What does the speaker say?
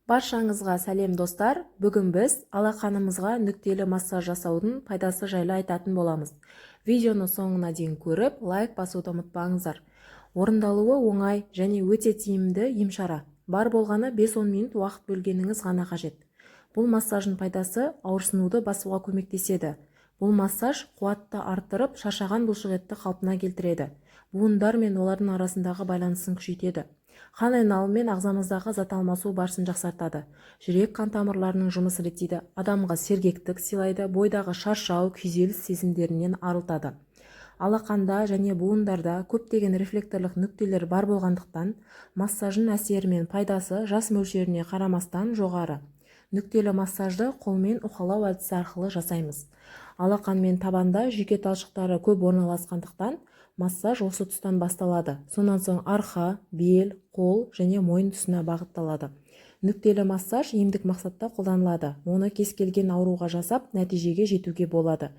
Баршаңызға сәлем, достар! Бүгін біз алақанымызға нүктелі массаж жасаудың пайдасы жайлы айтатын боламыз. Видеоны соңына дейін көріп, лайк басуды ұмытпаңыздар. Орындалуы оңай және өте тиімді ем-шара. Бар болғаны 5-10 минут уақыт бөлгеніңіз ғана қажет. Бұл массаждың пайдасы: ауырсынуды басуға көмектеседі. Бұл массаж қуатты арттырып, шаршаған бұлшықетті қалпына келтіреді, буындар мен олардың арасындағы байланысын күшейтеді, қан айналымы мен ағзамыздағы зат алмасу барысын жақсартады, жүрек қан тамырларының жұмысын реттейді, адамға сергектік сыйлайды, бойдағы шаршау, күйзеліс сезімдерінен арылтады. Алақанда және буындарда көптеген рефлекторлық нүктелер бар болғандықтан, массаждың әсері мен пайдасы жас мөлшеріне қарамастан жоғары. Нүктелі массажды қолмен уқалау әдісі арқылы жасаймыз. Алақан мен табанда жүйке талшықтары көп орналасқандықтан, массаж осы тұстан басталады, сонан соң арқа, бел, қол және мойын тұсына бағытталады. Нүктелі массаж емдік мақсатта қолданылады. Оны кез келген ауруға жасап, нәтижеге жетуге болады.